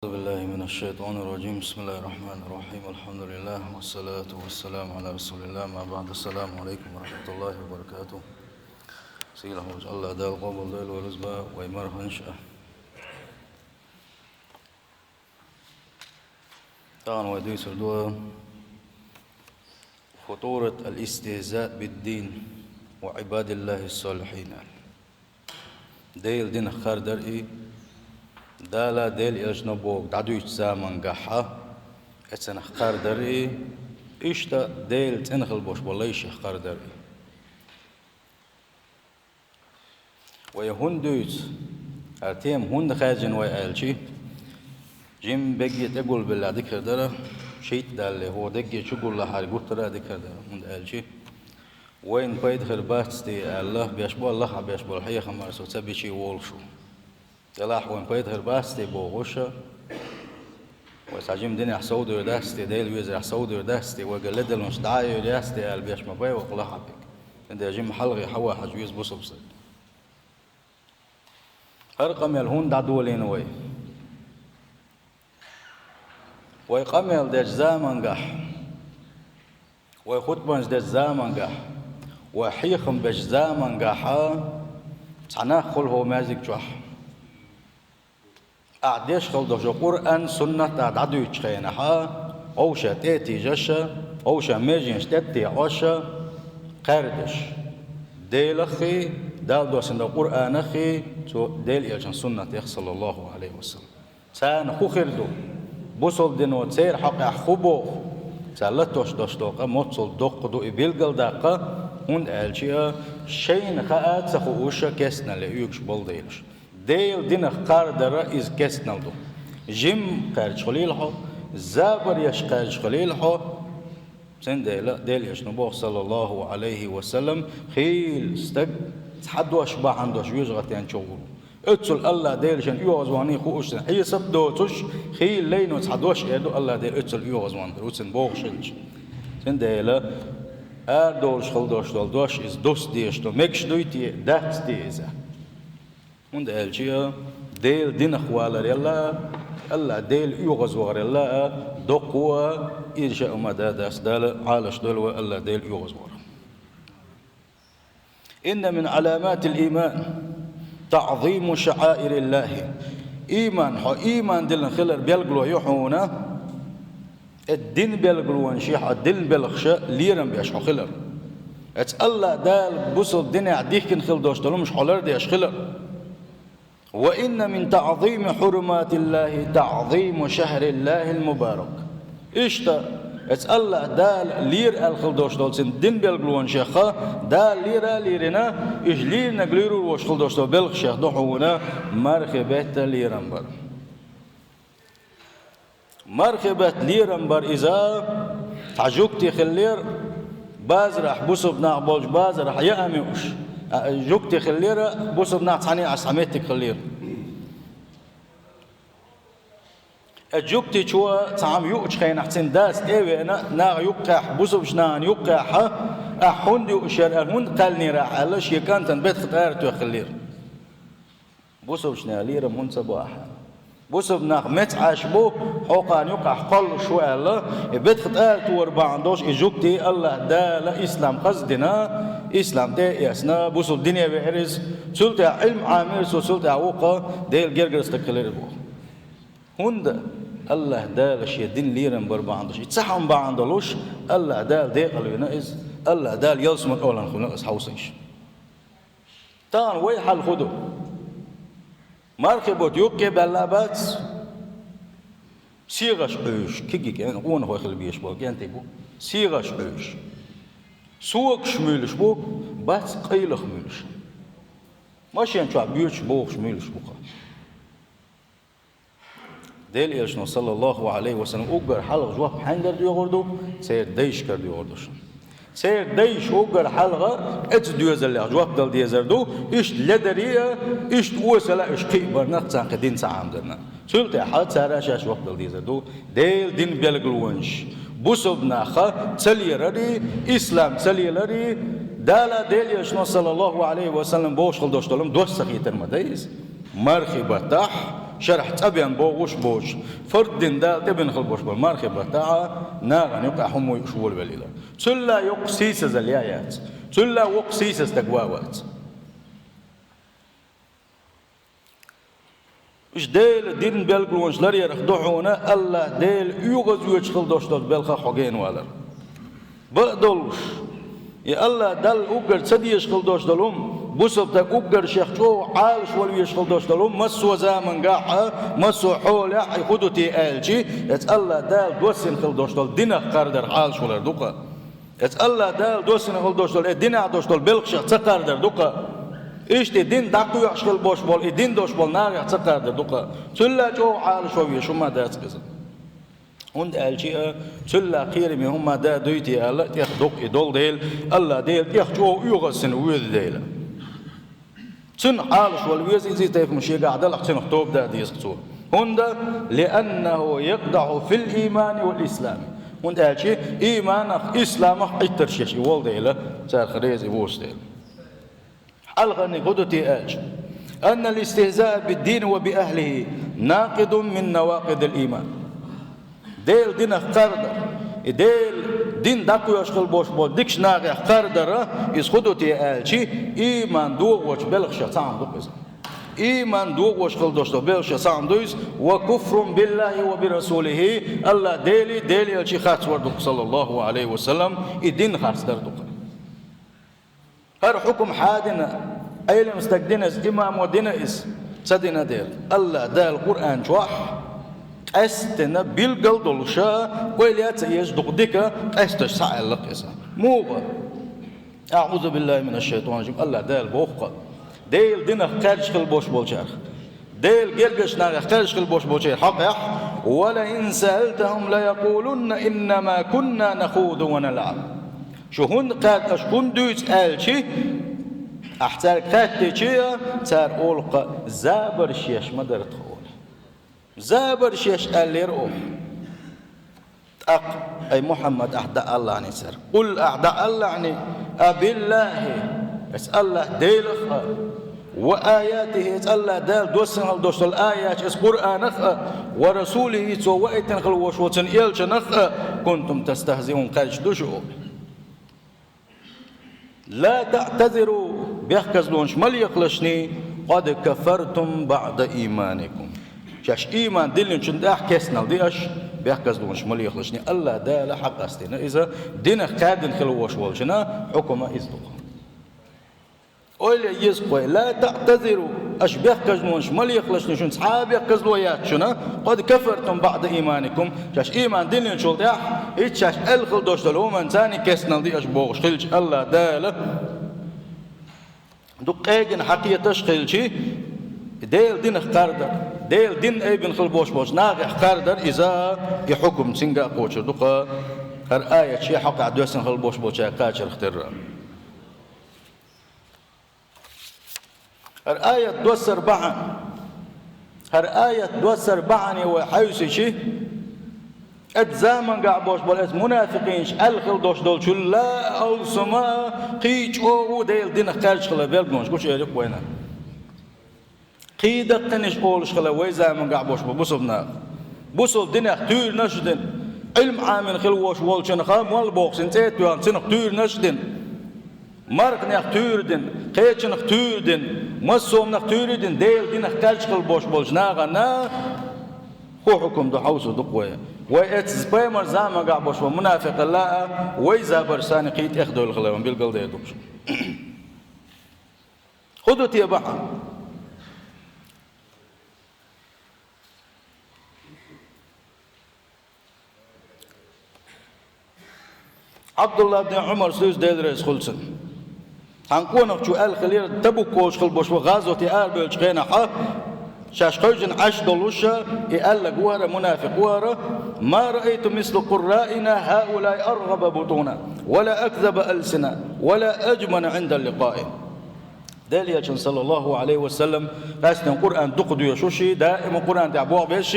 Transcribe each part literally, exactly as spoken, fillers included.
أعوذ بالله من الشيطان الرجيم. بسم الله الرحمن الرحيم. الحمد لله والصلاة والسلام على رسول الله. ما بعد. السلام عليكم ورحمة الله وبركاته. Сийлахь волчу Аллах Дала къобалдойла вай рузба, вай марханаш а. Тахана вай дуьйцур ду خطورة الاستهزاء بالدين وعباد الله الصالحين. Делан динах кхардар и, Дала, Делан элчано бохург дӀадуьйцучу заманчохь а, эцанах кхардар и, иштта Делан цӀена хила болуш болу лайшех кхардар и. Вай хӀунда дуьйцу? ХӀара тема хӀунда хаьржина вай аьлча, жимма берриге тӀегулбеллехь дика хир дара, шийтта далале, хӀокху дерриге чу гуллахьара гуттара а дика хир дара, хӀунда аьлча вайна пайда хир бац те аьлла, беш болу лахахь беш болу хьехамаш со ца бича волуш ву. Делахь вайна пайда хир бац те бохуш, вай цхьа жима динехь совдевр дац те, Делан везарехь совдевр дац те, вайга ледарлонаш дӀа а йойр яц те аьлла беш ма бай вай кху лахахь берг. Цундела жимма хьалхе хьан вахьаш веза бусалба стаг. ХӀара къамел хӀунда дӀадолийна вай? Вай къамел дечу заманчохь, вай хутбанаш дечу заманчохь, вай хьехам бечу заманчохь а цхьа нах хуьлу хӀокху маьждиг чохь. Ахь деш хила долуш Къуръан, суннат а дӀадуьйцучу хенахь а, вовшех тӀе а тийжаш а, вовшех меженаш тӀе а текъош а, кхаьрдаш. Делаххий, Дала доссина долу Къуръанаххий, цу Делан элчан суннатех, саллаллаху Ӏалайхи ва саллам. Царна хӀун хир ду? Бусалба дино церан хьокъехь хӀун боху? Цара латош долуш долу къа моццул доккха ду и билгалдаккха, хӀунда аьлча шайна хаа а ца хууш а кестналле оьгуш болу делаш. Делан динах кхардар а иза кестнал ду. Жимма кхаьрдаш хуьлийла хьо, забар еш кхаьрдаш хуьлийла хьо, Цундела Делан элчано боху, саллаллаху Ӏалайхи ва саллам, хийла стаг цхьа дош бахьана долуш вежа гӀатен чу гӀур ву. Оццул Аллах Дела шен оьгӀазвахний хууш цуьнан хьесап доцуш, хийла лайно цхьа дош эр ду Аллах Дела оццул оьгӀазвахна хир ву цуьнан бохуш хилча. Цундела арадолуш хила долуш долу дош иза дус дезаш ду, мегаш дуй те, дац те иза? ХӀунда аьлча Делан динах валарел а, Аллах Дела оьгӀазвахарел а доккха а, иза ша а ма дац, Дала Ӏалаш дойла вай Аллах Дела оьгӀазвахар. إن من علامات الإيمان تعظيم شعائر الله. Ийман, хьо ийман диллина хилар билгало ю хьуна, Э, дин билгалонаш, хьан дин белхаша лерам беш хьо хилар. Эцу Аллах Дала бусалба динехь дихкина хила долуш долу хӀумаш хьо лардеш хилар. وإن من تعظيم حرمات الله تعظيم شهر الله المبارك. Иштта, эцу Аллах Дала лера аьлла хила долуш долу цуьнан дин билгалонашех Дала лера а лерина, иза леринарг луьйр ву вовшах хила долуш долу белхашех ду хьуна мархи бетта лерам бар. Мархи бетта лерам бар иза, цхьа жугти хиллера, базарахь бусалба нах болчу базарахь яа муьлш. А, жугти хиллера, бусалба нах цхьаьна а цхьа меттиг хиллера. Э, жугтичо цхьа хӀума юучу хенахь цуьнан дас тӀе а веана, наха юккъехь, бусалбачу нахана юккъехь, ахь хӀунда юуш яра, ахь хӀунда кхаьллинера ахь аьлла, шен кӀантана бетах тӀара тоьхна хиллера. Бусалбачу нехан лерам хӀунда ца бо ахь? Бусалба нах меца Ӏаш бу, хьо кхарна юккъехь кхоллуш ву аьлла, и бетах тӀара тохар бахьана долуш, и жугти Аллах Дала ислам хаза дина, ислам тӀе а эцна, бусалба дине веара иза, цул тӀаьхьа Ӏилма Ӏамийра цо, цул тӀаьхьа вукху Делан гергара стаг хилира боху. ХӀунда Аллах Дала шен дин лерам бар бахьана долуш, и цхьа хӀума бахьана долуш, Аллах Дала декъалвина иза, Аллах Дала ялсаман олан хуьлу иза хьовсийша. Тахана вай хьал хӀун ду? Мархи бутт юккъе баьлла а бац, сегӀаш Ӏуьйш, кегий кӀен-, къонахой хила безаш болу кӀентий бу, сегӀаш Ӏуьйш. Согаш муьйлуш бу, бац къайлаха муьйлуш. Машен чохь боьдуш бохуш муьйлуш бу-кха. Делан элчано, саллаллаху Ӏалайхи ва саллам, уггар хьалха жоп хьаьнгара доьхур ду? Церан дайшкара доьхур ду шуна. Церан дайша уггар хьалха эцу доьзаллех жоп дала дезар ду, иштта ледаре а, иштта осала а уьш кхиабарна, царна кхин дин ца Ӏамадарна. Цул тӀаьхьа цара шаьш жоп дала дезар ду, Делан дин билгалонаш бусалба наха ца лераре, ислам ца леларе, Дала Делан элчано, саллаллаху Ӏалайхи ва саллам, бохуш хила долуш долу хӀума дош ца хетар ма дай иза. Мархи баттахь шарахь цӀа бен богӀуш боцуш, фард дина Дала тӀебина хила болуш болу мархи баттахь а, нахана юкъахь хӀума вуьйш волавелла. Цул а йоккха сийсазалла яц. Цул а воккха сийсаз стаг ван вац. Уьш Делан динан билгалонаш ларъярх ду хьуна, АллахӀ Дела оьгӀазвоьдуш хила долуш долу белхах хьо гена валар. Бакъдолуш, и АллахӀ Далла уггар ца дезаш хила долуш долу хӀума, бусалба стаг уггар шех чӀогӀа Ӏалашвала везаш хила долуш долу хӀума массо а замангахь а, массо а хьолехь а и хӀун ду те аьлчи, эца АллахӀ Дала доссина хила долуш долу динах кхардарх Ӏалашвалар ду-кха. Эца АллахӀ Дала доссина хила долуш долу, э, динехь долуш долу белхашех ца кхардар ду-кха. Иштта и дин дӀакхоьхьуш хила болуш болу, и дин долуш болу нахех ца кхардар ду-кха. Цул а чӀогӀа Ӏалашо везаш хӀума дац иза. ХӀунда аьлча а, цул а кхераме хӀума да дуй те аьлла, тӀех дукха и долу дела, АллахӀ Дела тӀех чӀогӀа оьгӀассина воьду дела. Цунах Ӏалашвала веза иза, и тайпа хӀума шегахь далахь, цунах тоба дан деза цо. ХӀунда, لأنه يقدح في الإيمان والإسلام. ХӀунда аьлча ийманах, исламах Ӏиттарш еш и волу дела, царах реза и воцу дела. Хьалхарниг хӀун ду те аьлча, أن الاستهزاء بالدين وبأهله ناقض من نواقض الإيمان. Делан динах кхардар, и Делан дин дӀакхоьхьуш хила болуш болу дикачу нахех кхардара, иза хӀун ду те аьлчи, ийман дохочу белхашех цхьаъ хӀума ду-кх иза. Ийман дохош хила долуш долу белхашех цхьаъ хӀума ду иза, وكفر بالله وبرسوله, АллахӀ Деле, Делан элчане харцвар ду-кх, صلى الله عليه وسلم, и дин харцдар ду-кх. ХӀара хьукум хьан дина, Ӏелам стага дина иза, имамо дина иза, ца дина дела. АллахӀ Дала Къуръан чохь къаьсттина билгал долуша, ойла а ца езаш дукха дика къаьсташ схьааьлла-кх иза. Муха? أعوذ بالله من الشيطان الرجيم. АллахӀ Дала боху-кха. Делан динах кхаьрдаш хила болуш болчарах, Делан гергарчу нахах кхаьрдаш хила болуш болчеран хьокъехь: ولئن سألتهم ليقولن إنما كنا نخوض ونلعب. Шу хӀунда кхаьрда, аша хӀунда дуьйцу аьлчи, ахь цаьрга хаьттичи а, цара олу-кха: «Забарш еш ма дара тхо», олу. «Забарш еш», аьллера оха. ТӀаккха: «Ай Мухьаммад, ахь дӀаалалахьний цаьрга. قل», ахь дӀаалалахьний: «أبالله», эца АллахӀ Делах а, «وآياته», эца АллахӀ Дала доссина хила долуш долу аятех, эца Къуръанах а, «ورسوله», цо ваийтина хила волуш волчу элчанах а, «كنتم تستهزئون», кхаьрдаш ду шу, олу. «لا تعتذروا», бехказлонаш ма лехалашний, «قد كفرتم بعد إيمانكم». Шаьш ийман диллинчун тӀехь кестнал ди аша, бехказлонаш ма лехалашний, АллахӀ Дала хьакъ къастийна иза, динах кхаьрдина хила волуш волчунна хьукма иза ду-кх. Ойла е еза-кх вай: «لا تعتذروا», аша бехказлонаш ма лехалашний, шуна цхьа а бехказло яц шуна, «قد كفرتم بعد إيمانكم», шаьш ийман диллинчул тӀехь, хӀинца шаьш аьлла хила долуш долу хӀуманца кестнал ди аша бохуш хилча, АллахӀ Дала дукха къегина хьакхеташ а хилчи, Делан динах кхардар, Делан дин айбина хила болуш болчу нахех кхардар иза, и хьукум цуьнга а кхочур ду-кха, хӀара аят шен хьокъехь доьссина хила болуш болчаьрга кхачарх терра. ХӀара аят доссар бахьана, хӀара аят доссар бахьане вай хьаьвсичи, эцу замангахь болуш болу эцу мунафикъинаша аьлла хила долуш долчул а алсама а, кхин чӀогӀа Делан динах кхаьрдаш хила билгалонаш гучуэри-кх вайна. Кхин даккхийнаш олуш хила вай замангахь болуш болу бусалба наха. Бусалба динех туьйранаш а дина, Ӏилма Ӏамийна хила волуш волчунах а молла боху цӀе а тоьхна, цунах туьйранаш а дина. Марханех туьйра дина, кхечунах туьйра дина, массо а хӀуманах туьйра дина, Делан динах кхаьрдаш хила болуш болчу нахана хӀун хьукум ду хьовсур ду-кх вай. Вай эцу пайхамар замангахь болуш болу мунафикъалла а, вай забарш санна кхин тӀехдевлла хила вайна билгалдер ду-кх. ХӀун ду те бахьана? Ӏабдулла бин Ӏумар, суьйса Дела реза хуьлда цунна, цхьана къонахчо аьлла хилира, Табук олуш хила болуш болу гӀазоте арабевллачу хенахь, шаьш хевшина Ӏаш долуш, и аьлларг ву хӀара, мунафикъ ву хӀара: «ما رأيت مثل قرائنا هؤلاء أرغب بطونا ولا أكذب ألسنا ولا أجبن عند اللقاء». Делан Элчанна, саллаллаху Ӏалайхи ва саллам, къаьсттина Къуръан дукха доьшуш, даима Къуръан тӀехь болх беш,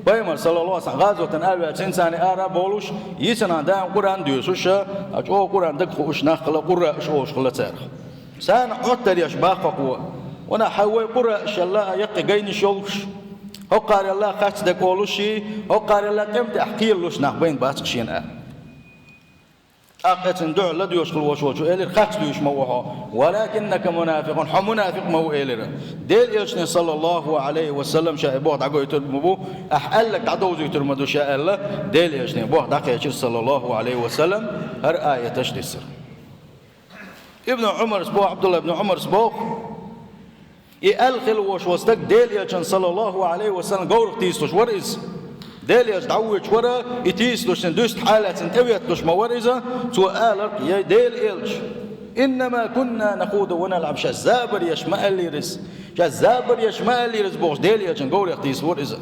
пайхамар, саллаллаху Ӏалайхи ва саллам, гӀазотана араваьлча цуьнан царна ара а бовлуш, йисина даима Къуръан доьшуш, а чӀогӀа Къуръан дага хууш нах хилла, къурраъш олуш хилла царах. Царна Ӏоттар еш боху-кх: «Ванах, хьан вай къурраъш аьлла, а яккхий гайнаш йолуш, Оккхарелла харц дерг олуш, оккхарелла тӀем тӀехь кхералуш нах байна бац-кх шена аьлла. ТӀаккха цунна дуьхьал ладоьгӀуш хилла волчо элира: «Харц дуьйш ма ву хьо, ولكنك منافق, хьо мунафикъ ма ву», — элира. Делан Элчане, саллаллаху Ӏалайхи ва саллам, ша и болх дӀагойтур ма бу, ахь аьлларг дӀадовзуьйтур ма ду ша аьлла, Делан Элчане болх дӀакхечира, саллаллаху Ӏалайхи ва саллам, хӀара аяташ диссира. Ибн Ӏумарс боху, Ӏабдулла ибн Ӏумарс боху, и аьлла хилла волуш волу стаг Делан Элчанна, саллаллаху Ӏалайхи ва саллам, говрах тийсалуш вара иза. Делан Элча дӀавоьдуш вара, и тийсалуш, цуьнан дуьстал хьалаьцна тӀеветталуш ма вара иза, цо аларх: «Я Делан Элча, إنما كنا نخوض ونلعب», шаьш забар еш ма аьллера иза, шаьш забар еш ма аьллера иза бохуш, Делан Элчанна говрех тийсалуш вара иза.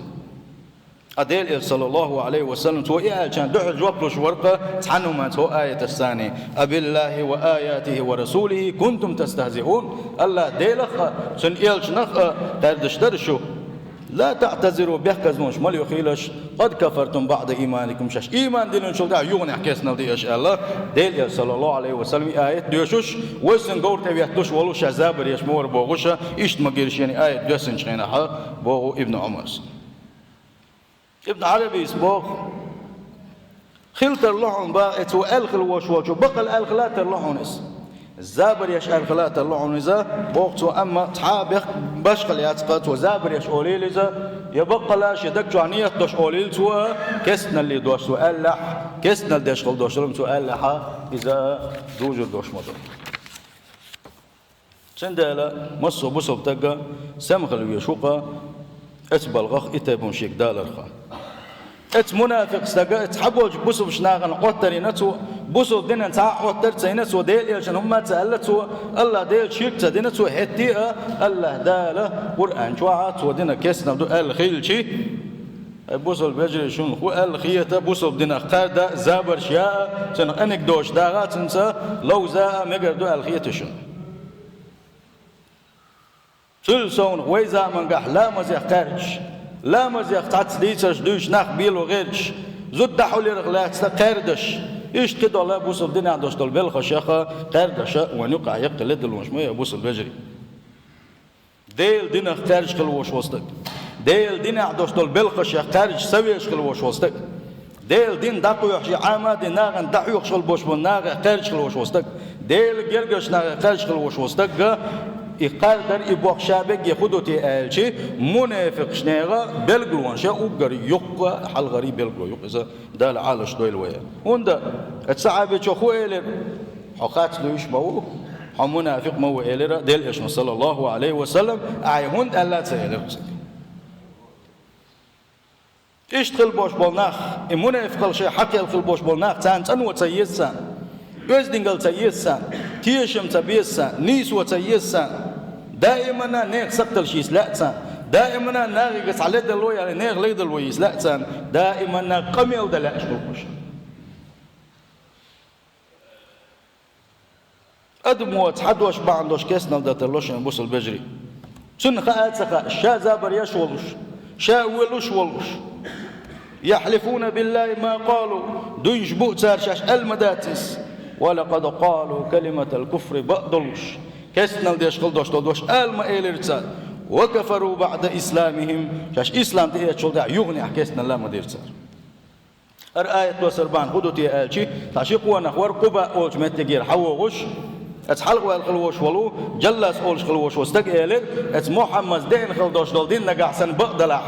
Ткъа Делан Элча, саллаллаху Ӏалайхи ва саллам, цо и аьллачарна дуьхьал жоп луш вара-кх цхьана а хӀуманца, хӀокху аяташца: «أبالله وآياته ورسوله كنتم تستهزئون». АллахӀ Делах а, Цуьнан Элчанах а кхаьрдаш дара шу. «لا تعتذروا», бехказлонаш ма лоьхийла аш, «قد كفرتم بعد إيمانكم», шаьш ийман диллинчул тӀаьхьа юханехь кестнал ди аш аьлла, Делан Элча, саллаллаху Ӏалайхи ва саллам, и аят доьшуш, вай Цуьнан говр тӀеветталуш волу, шаьш забар еш ма вара бохуш, иштта ма гира шена и аят доьссинчу хенахь, боху Ибн Ӏумарс. Ибн Ӏарабис боху: «Хила тарло хьуна, бах, и цо аьлла хилла волуш волчо, баккъалла аьлла хила а тарло хьуна иза. Забар еш аьлла хила а тарло хьуна иза», — боху цо, амма цхьа а бех-, башхалла яц-кха, цо забар еш олийла иза, я баккъалла шен даг чохь нийят долуш олийла цо, кестналле дош цо аьллехь, кестнал деш хилла долуш долу цо аьллехь, иза дужур долуш ма ду. Цундела массо а бусалба стаг сема хила везаш ву-кх оцу балхах, и тайпана шега даларх. Оцу мунафикъ стага, оцу хьаболчу бусалба нахана Ӏоттар йина цо, бусалба динан цхьа а Ӏоттар ца йина цо, Делан Элчанна хӀумма а ца аьлла цо, АллахӀ Делан ширк ца дина цо, хӀетте а АллахӀ Дала Къуръан чохь а цо дина кестнал ду аьлла хилча, ай, бусалба вежарий, шуна хӀун аьлла хета, бусалба динах кхарда а, забарш яа а, цуьнан къиниг доцуш дагӀа а, цуьнца ловза а мегар ду аьлла хета шуна. Цул совнах вай заманахь ламазех кхаьрдаш, ламазех цхьацца дийцарш дуьйцуш нах бело гӀерташ, зуда дӀахьулъярах лаьцна кхаьрдаш, иштта кхидолу бусалба динехь долуш долу белхашех кхаьрдаш а вайна юкъахь яккхий ледарлонаш ма ю, бусалба вежарий. Делан динах кхаьрдаш хилла волуш волу стаг. Делан динехь долуш долу белхашех кхаьрдаш ца везаш хилла волуш волу стаг. Делан дин дӀакхоьхьуш, Ӏамадин нахана дӀахьоьхуш хилла болуш болу нахах кхаьрдаш хилла волуш волу стаг. Делан гергарчу нахах кхаьрдаш хилла волуш волу стаг. И кхардар, и боху ша бегге хӀун ду те аьлча, мунафикъаш нехан белгалонаш уггар юккъа, хьалхара белгало ю-кх иза. Дала Ӏалаш дойла вай. ХӀунда оцу сахьабичо хӀун элира? «Хьо харц дуьйш ма ву, хьо мунафикъ ма ву», — элира Делан Элчано, саллаллаху Ӏалайхи ва саллам, ахьа хӀунда аьлла ца элира цуьнга. Иштта хилла болуш болу нах, и мунафикъалла шайн хьакъ хилла болуш болу нах, царна цӀано ца еза царна, оьздангалла ца еза царна, тешам ца беза царна, нийсо ца еза царна. Даиманна нехан сакхталш йиса лаьа царна. Даиманна нахе цхьа ледарло яьлла, нехан ледарло йиса лаьа царна. Даиманна къамел дан лаьаш хуьлу уьш. Адамо цхьа дош бахьана долуш кестнал дан тарло шуна, бусалба вежарий. Цунна хаа а ца хаьа, ша забар еш волуш, ша воьлуш волуш. «يحلفون بالله ما قالوا», дуйнаш бу цара шаьш аьлла ма дац иза. «ولقد قالوا كلمة الكفر», бакъдолуш, кестнал деш хилла долуш долу дош ала ма элира цара. «وكفروا بعد إسلامهم», шаьш ислам тӀеэцначул тӀаьхьа юханехь кестнал а ма дира цара. ХӀара аят доссар бахьана хӀун ду те аьлча, цхьа ши къонах вара Къуба олучу меттигера хьан вогӀуш, оцу хьалха ваьлла хилла волуш волу, Джаллас олуш хилла волуш волу стаг элира, оцу Мухьаммас деана хилла долуш долу дин нагахь санна бакъдалахь,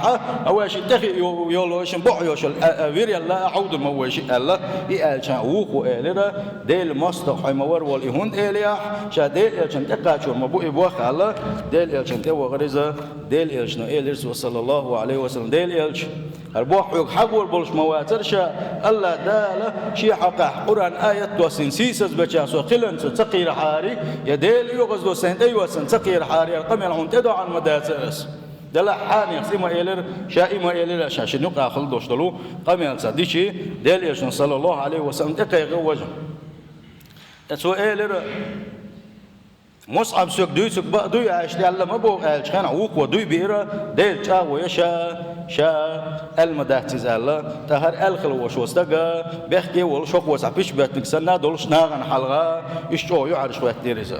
а вай шиъ тӀехиъ йо-, йолу, вай шиъ бохьа йолуш йолу, а, а, вирелла а хьовдур ма ву вай шиъ аьлла, и аьлча, вукхо элира, Делан мостагӀа хьо ма вара волу и хӀунда элира ахь, ша Делан Элчанна тӀекхачор ма бу и боху аьлла, Делан Элчанна тӀевахара иза, Делан Элчано элира цо, саллаллаху Ӏалайхи ва саллам, Делан Элча, хӀара боху хьоьга хьагор болуш ма вацара ша, АллахӀ Дала шен хьокъехь Къуръан аят доссийна сийсазбечарна со хиланца ца кхерахьара, я Делан оьгӀаздо сайна тӀейоссана ца кхерахьара, хӀара къамел хьуна тӀедоӀана ма дацара ас. Делахь хьанехс и ма элира, ша и ма элира, ша шен юкъахь хилла долуш долу къамел ца дичи, Делан Элчано, саллаллаху Ӏалайхи ва саллам, тӀекхайкхи важа. Ткъа цо элира, Мусъаб соьга дуьйцург бакъ дуй аьлла, аьлла ма боху аьллачу хенахь, вукхо дуй биира, Делан чӀагӀо я ша, ша аьлла ма дац иза аьлла, ткъа хӀара аьлла хилла волуш волу стага, бехке а волуш, хӀокхо цхьа пича боьттинарг санна а долуш нахана хьалха, иштта чӀогӀа юьхьӀаьржа хӀоьттинера иза.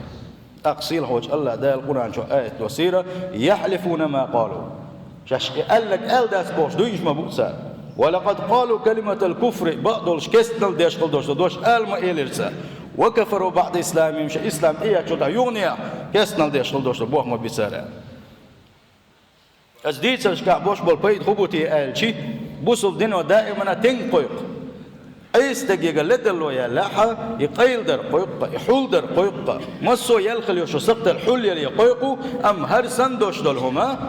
ТӀаккха сийлахьчу АллахӀ Дала Къуръан чу аят доссийра: «يحلفون ما قالوا». Шаьш и аьлларг аьлла дац бохуш дуй уьш ма бу цара. «ولقد قالوا كلمة الكفر», бакъдолуш кестнал деш хила долуш долу дош ала ма элира цара. «وكفروا بعد إسلامهم», шайн ислам тӀеэцначул тӀаьхьа юханехьа кестнал деш хила долуш долу боху ма би цара. Аса дийцаршкахь бош болу пайда хӀун бу те аьлчи, бусулба дино даимана тенга кхойкху. Айса стагега ледарло яьллехьа, и къайладар кхойкху, и хьулдар кхойкху. Массо а яьлла хила йолуш йолу сакхтал хьулъяле кхойкху, амма хӀара санна дош долу хӀума,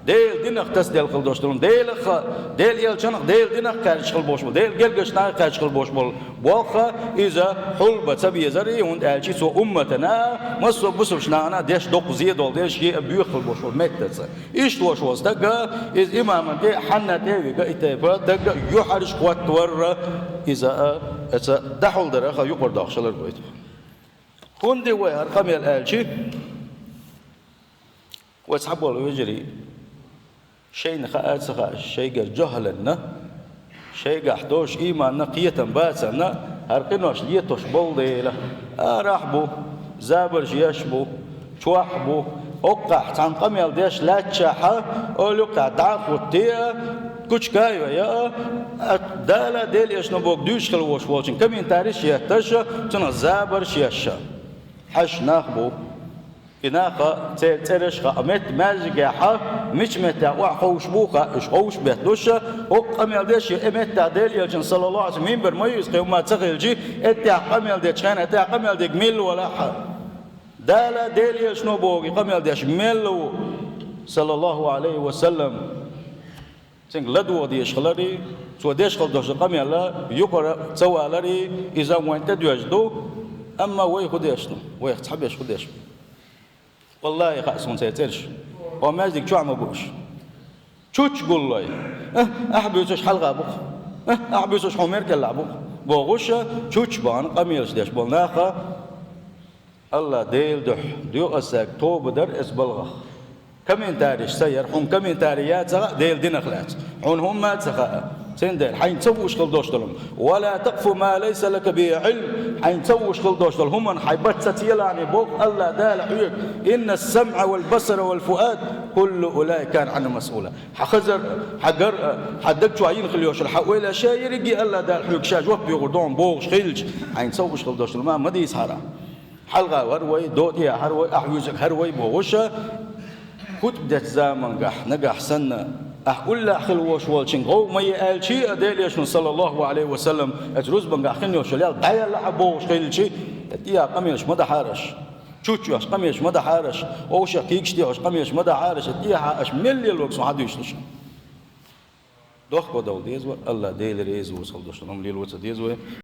Делан динах тасаделла хила долуш долу, Делах а, Делан элчанах а, Делан динах а кхаьрдаш хила болуш болу, Делан гергарчу нахах кхаьрдаш хила болуш болу болх, иза хьулбан ца безарий, хӀунда аьлча цо умматана, массо а бусулбачу нахана деш доккха зе долу дела, шен а боьха хила болуш болу меттаца. Иштта волуш волу стаг, иза имаман тӀе а, хьанна тӀе а вига, и тайпа стаг юьхьӀаьржа хӀоттаварра, иза а, эца дӀахьулдарах а юкъара доккхуш хилар гойту. ХӀунда вай хӀара къамел аьлчи, вай цхьаболу вежарий, шайна хаа а ца хааш, шайгара жохӀаланна, шайгахь дош ийманна кхетам бацанна, хӀара къинош летош болу дела, арахь бу, забарш еш бу, чохь бу, оккхахь цхьана къамел деш лаьттачахьа, олу юккъехь дӀа а хӀуттий а, кучка а йой а, Дала Делан элчано бохург дуьйцуш хила волуш волчун комментариш а етташ, цунах забарш а еш. Хьаьжча нах бу. И нах а, церан цӀераш а хаьа, метта маьждигехьа, мича меттехь охьаховшуш бу а хаьа, уьш ховшуш а бетталуш, хӀокху къамел деш, и меттехь Делан элчан, саллаллаху Ӏалайхи ва саллам, мимбар ма юьйцу кхин хӀума ца хилчи, эттехь къамел дечу хенахь, тӀехь къамел дерг милла валахь а. Дала Делан элчано боху и къамел деш мелла ву, саллаллаху Ӏалайхи ва саллам. Цуьнга ладогӀа дезаш хиларий, цо деш хила долуш долу къамел юкъара ца валарий, иза вайна тӀедоьжна ду, амма вай хӀун деш ду, вайх цхьаберш хӀун деш бу? Валлахи, хаьа суна церан цӀераш. Хьо маьждиг чохь ма бу уьш. Чучча гуллой. Э, ахь буьйцуш хьалха бу-кх. Э, ахь буьйцуш хьуна мера кӀелахь бу-кх. Бохуш, чучча бахана къамелаш деш болу нах а, Алла Делан дуьхьа, доьалгӀа стаг тоба дара эцу балхах. Комментариш ца яра, хьуна комментари ян ца хаьа Делан динах лаьцна. Хьуна хӀумма а ца хаьа. Цундела хьайна ца хууш хила долуш долу хӀума. «ولا تقف ما ليس لك به علم». Хьайна ца хууш хила долуш долу хӀуманна хьайн бац ца целахьаний боху Алла Дала хьоьга. «إن السمع والبصر والفؤاد كل أولئك كان عنه مسؤولا». Хьан хазар а, хьан гар а, хьан даг чохь йина хила йолуш йолу хьан ойла а, ша ерриге а Алла Дала хьоьга ша жоп бохур ду хьуна бохуш хилча, хьайна ца хууш хила долуш долу хӀума ма дийцахьара. Хьалха вара вай, дотӀехьара вай, ахь вуьйцург хӀара вай бохуша, хутба дечу замангахь, нагахь санна, ахь уллехь хила волуш волчуьнга гӀовгӀа ма е аьлчи а, Делан элчано, саллаллаху Ӏалайхи ва саллам, эцу рузбангахь хин йолуш йолу ял дӀаелла ахь бохуш хилчи, тӀехьа къамелаш ма дахьара аша. Чучча оьхуш къамелаш ма дахьара аша, овшах кийкаш тӀехьуш къамелаш ма дахьара аша, тӀехьа аша мел лелорг сан хьан дуьйцуш. Дохко довла деза вай, Алла Дела реза ву, ца хила долуш долу хӀума лело ца деза вай.